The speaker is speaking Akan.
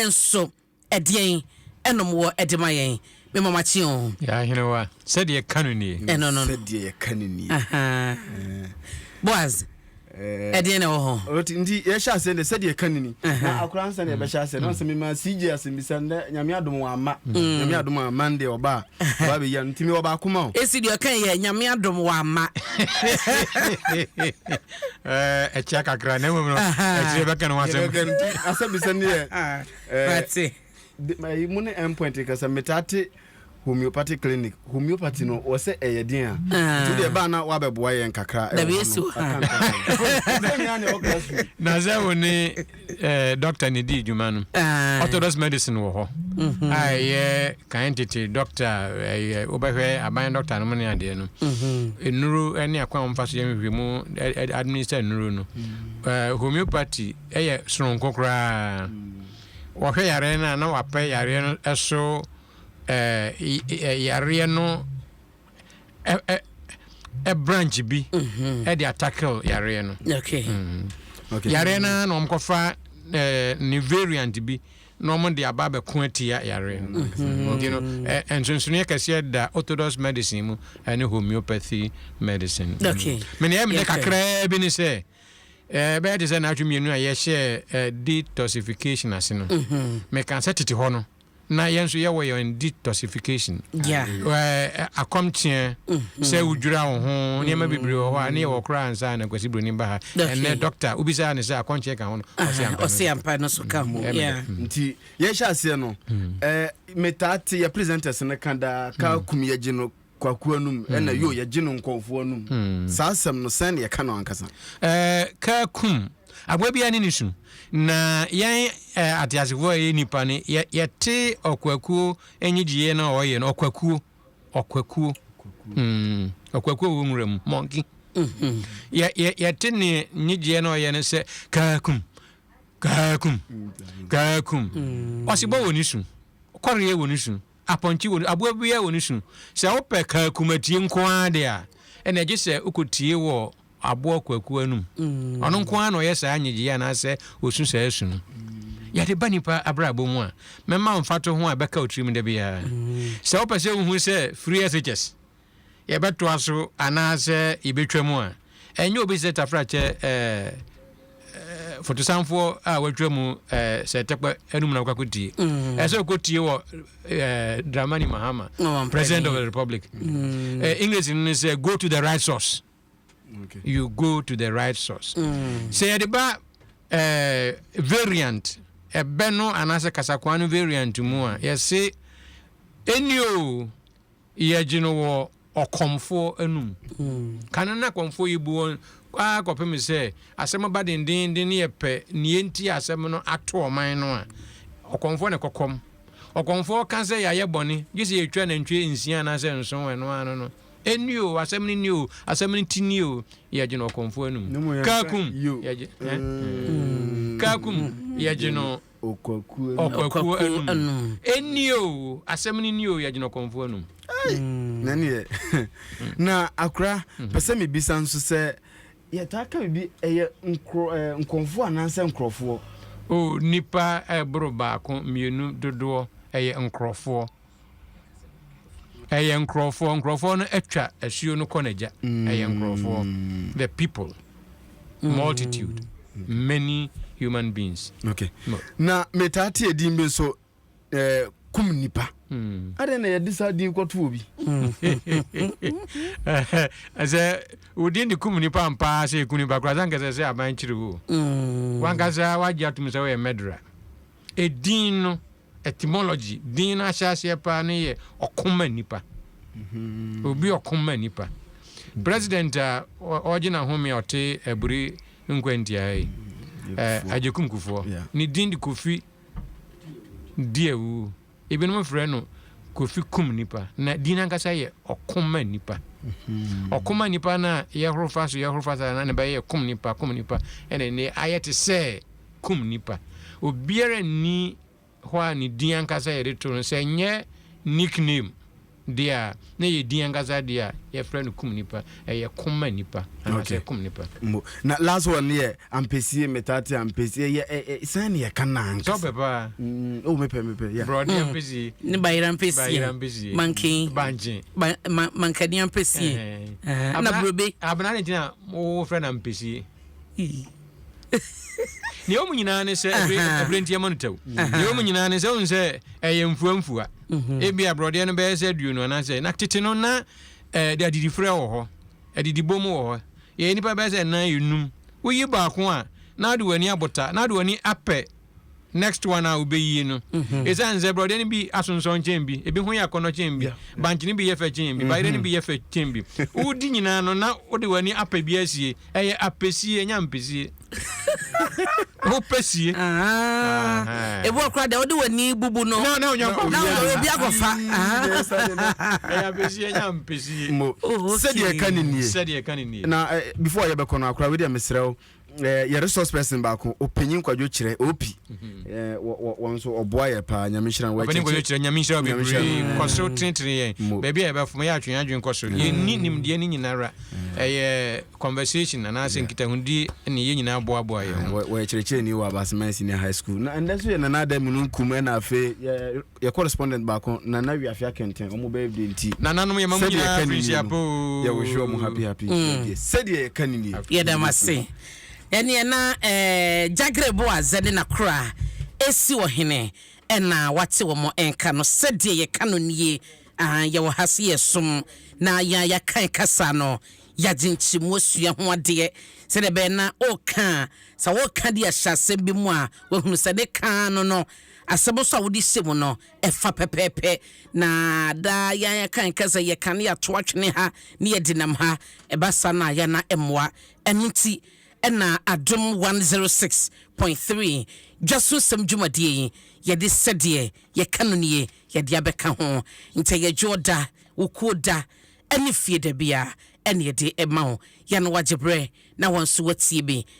Nso ɛdeɛn ɛnom wɔ ɛde ma yɛn? Me mama kye o. Yɛahenewa, sɛdeɛ yɛka no nie. Ɛno no no. Sɛdeɛ yɛka no nie. Boaz, ɛdeɛn na ɛwɔ hɔ? Ɔti nti yɛhyɛ aseɛ deɛ sɛdeɛ yɛka no ni. Na akora ansa na yɛbɛhyɛ aseɛ na ɔsɛ mema CJ asɛmbisa ndɛ Nyame adom wamma. Nyame adom a Monday ɔba a ɔba bɛyi ano nti mewɔ baako ma wo. Esi deɛ ɔka yɛ Nyame adom wamma. Ɛkyia kakra na mmom no akyire bɛka ne ho asɛm. Yɛbɛka nti asɛmbisa no yɛ Mate. Mu ne endpoint kasa metaa te homeopathy clinic. Homeopathy no wɔ sɛ ɛyɛ den a nti wodeɛ ɛbaa na woabɛboa yɛn kakra ɛwɔ Dabi hɔ esi no. wɔ ha. Sɛ nea na ɛwɔ classroom. Na sɛ wo ne doctor ne dii dwuma no, orthodox medicine wɔ hɔ a ɛyɛ kan tete doctor ɛyɛ wobɛhwɛ aban doctor no mu ne adeɛ no, nnuro ne akwan a wɔmfa so yɛ nhwehwɛmu administer nnuro no. Homeopathy ɛyɛ soronko koraa. Wɔhwɛ yareɛ no a na wapɛ yareɛ no so yareɛ no branch bi de atackle yareɛ no. Yareɛ no na wɔkɔfa ne variant bi na wɔn de aba abɛko atia yareɛ no. Nti no nsonsonoeɛ kɛseɛ da orthodox medicine mu ne homeopathy medicine. Mene ɛyɛ mede kakraa bi ne sɛ ɛbɛyɛ te sɛ naatwe mmienu a yɛhyɛɛ detoxification ase no. Meka sɛ tete hɔ no na yɛn nso yɛwɔ yɛn detoxification. Akɔmkyeɛ sɛ wodwira wo ho nneɛma bebree wɔ hɔ a ne yɛwɔ koraa ansa na Kwasi Broni ba ha. Ɛnnɛ dɔkta wobisaa ne sɛ akɔmkyeɛ ka ho no ɔse ampa no so ka ho. Nti yɛhyɛ aseɛ no metaa te yɛ presenters no ka daa ka kum yɛgye no Kwaku anum ɛna yo yɛgye no nkɔmfoɔ anum. Saa asɛm no sɛn na yɛka no ankasa? Ka kum aboa biara ne ne su. Na yɛn ateasefoɔ a yɛyɛ nnipa no yɛte ɔkwakuo nnyegyeeɛ no a ɔyɛ no, ɔkwakuo, ɔkwakuo, ɔkwakuo wɔ nwura mu, monkey. Yɛte ne nnyegyeeɛ no a ɔyɛ no sɛ kaakum, kaakum, kaakum. Ɔsebɔ wɔ ne su, kɔreɛ wɔ ne su. Apɔnkye wɔ ne, aboa biara wɔ ne su. Sɛ wopɛ kaakumatie nko ara de a, ɛnna gye sɛ wokɔtie wɔ aboa kwaku anum. Ɔno nko ara na ɔyɛ saa nnyegyeeɛ anaasɛ ɔsu saa su no. Yɛde ba nnipa abrabɔ mu a, mɛma wo mfatoho a ɛbɛka wo tirim da biara. Sɛ wopɛ sɛ wohu sɛ free SHS yɛbɛtoa so anaasɛ yɛbɛtwa mu a, ɛnyɛ obi sɛ Tafrakyɛ ɛɛ fotosanfoɔ a watwa mu ɛɛ sɛ tɛkpɛ anum na wokakɔtie. Ɛsɛ wokɔtie wɔ ɛɛ Dramani Mahama, President of the Republic. English no ne sɛ go to the right source. Okay. You go to the right source. Sɛ yɛde ba variant ɛbɛ no anaasɛ kasakoa no variant mu a, yɛse ɛni o Yɛgye no wɔ ɔkɔmfoɔ anum. Kane no na akɔmfoɔ yi bu wɔn ara kɔpem sɛ asɛm ba dendeenden ne yɛpɛ nea enti a asɛm no ato ɔman no a, ɔkɔmfoɔ na ɛkɔkɔm. Ɔkɔmfoɔ ka sɛ yɛayɛ bɔne, gye sɛ yɛtwa nantwie nsia anaasɛ nson, ɛno ara no no. Ɛnni o, asɛm no ni o, asɛm no ti ni o, yɛgye no ɔkɔmfoɔ anum. Kaakum, yɛgye, eh? Kaakum, yɛgye no. Ɔkwakuo anum. Ɛnni o, asɛm no ni o, yɛgyina ɔkɔmfoɔ anum. Na neɛ na akora pɛ sɛ mebisa nso sɛ yɛtaa ka biribi ɛyɛ nkorɔ nkɔmfoɔ anaasɛ nkorɔfoɔ? O, nnipa ɛboro baako, mmienu, dodoɔ, ɛyɛ nkorɔfoɔ. Ɛyɛ nkorɔfoɔ. Nkorɔfoɔ no atwa asuo no kɔ n'agya. Ɛyɛ nkorɔfoɔ. The people. Multitude. Many human beings. Okay. No. Na metaa te edin bi nso eh, kum nipa. Adɛn na yɛde saa din kɔto obi? Sɛ wo din de kum nipa ampaa sɛ ɛku nipa koraa sɛ ankasa sɛ aban kyere wo. Wankasa wagye atom sɛ woyɛ murderer. Edin no Etymology, din no ahyɛaseɛ paa no yɛ ɔko ma nnipa. Obi ɔko ma nnipa. President a ɔregye n'ahome a ɔte Aburi Nkwantia yi, Agyekum Kufuor, ne din de Kofi Diawu. Ebinom frɛ no Kofi Kum Nipa. Na din no ankasa yɛ ɔko ma nnipa. Ɔko ma nnipa no a yɛhoro fa so, yɛhoro fa so na ne bɛyɛ kum nipa, kum nipa, ɛna ɛnɛ ayɛ te sɛ kum nnipa. Obiara nni hɔ a ne din ankasa yɛde to no, sɛ ɛnyɛ nickname. Deɛ a na yɛ din ankasa deɛ a yɛfrɛ no kum nipa, ɛyɛ kum ma nipa anaasɛ kum nipa. Mo na last one yɛ ampesie. Metate ampesie yɛ ɛ ɛ sɛn ne yɛka na sɛ ankasa? Wopɛ paa. Oh, mepɛ, yeah. Borɔde ampesie. Ne bayera bayera ampesie. Ampesie. Manken. Bankye. Mankani ampesie. Na burobe. Abena ne ntina wofrɛ no ampesie. Nea ɔmu nyinaa ne sɛ ɛberɛ nti ɛma no tɛw. Nea ɔmu nyinaa ne sɛ wohu sɛ ɛyɛ mfuamfua. Ebi aborɔdeɛ no bɛyɛ sɛ 20 anaasɛ na tete no na de adidifrɛ wɔ hɔ, adidibom wɔ hɔ. Yɛyɛ nnipa bɛyɛ sɛ nan enum. Woyi baako a, na wode w'ani abota na wode w'ani apɛ next one a wobɛyie no, ɛsiane sɛ borɔdeɛ no bi asonsɔn kyɛn bi, ebi ho yɛ akɔnnɔ kyɛn bi, bankye no bi yɛ fɛ kyɛn bi, bayerɛ no bi yɛ fɛ kyɛn bi. Wodi nyinaa no na wode w'ani apɛ bi asie. Ɛyɛ apɛsie, ɛnyɛ ampesie. Wopɛ sie. Ah. Ebi wɔ koraa deɛ wode w'ani bubu no na onya nkɔ. Na obi akɔfa. Ɛyɛ apɛsie, ɛnyɛ ampesie. Mo. Oh, okay. Sɛdeɛ ɛka ne nie. Sɛdeɛ ɛka ne nie. Na before yɛbɛkɔ no akora, wei deɛ mesrɛ wo, yɛ resource person baako, Ɔpanyin Kwadwo Kyerɛ op wɔn nso ɔboa yɛ paa. Nyame nhyira no. Ɔpanin Kwadwo Kyerɛ, Nyame nhyira wo Nyame nhyira bebree. no. Kɔ so tenetene yɛn. Mo. Baabi a yɛbɛfom yɛ atwe yɛn adwene kɔ so. Yɛnni nimdeɛ no nyinara. Ɛyɛ conversation anaasɛ nkitahodie ne yɛn nyinaa boaboa yɛn ho. Wɔyɛ kyerɛkyerɛni wɔ Abaseman Senior High School. Na ɛndɛ nso yɛ Nana Ada Mununkum, ɛna afei yɛ correspondent baako, Nana Wiafe Akɛntɛn, ɔmo birthday nti nananom, yɛma mu sɛdeɛ nyinaa ɛka ne firi nie nhyia no, poo. yɛwɔhwɛ ɔmo happy happy birthday. Sɛdeɛ yɛka ne nie. Yɛda mo ase. Ɛneɛ na Gyagere Boazɛ ne nakora ɛsi ɔhene ɛna wate wɔ mo ɛnka no. Sɛdeɛ yɛka no nie. Ah, yɛwɔ ha se yɛsom na yɛn a yɛakan kasa no, yɛagye nkyerɛmu, asua ho adeɛ sɛdeɛ ɛbɛyɛ na ɔka a, sɛ wɔka de ahyɛ asɛm bi mu a, wahunu sɛ ne kaa no asɛm nso a wode hyɛ mu no ɛfa pɛpɛɛpɛ. Na daa yɛn yɛkan kasa, yɛka ne yɛato atwene ha ne yɛde nam ha ɛba sa no a, yɛna mmoa. Ɛno nti ɛna Adom 106.3 dwa so nsɛm dwumadie yi, yɛde sɛdeɛ yɛka no nie yɛde abɛka ho. Nti yɛdwo da wokuo da ɛne fie da bia ɛne yɛde ɛma wo yɛno wagye berɛ na wɔn nso watie bi.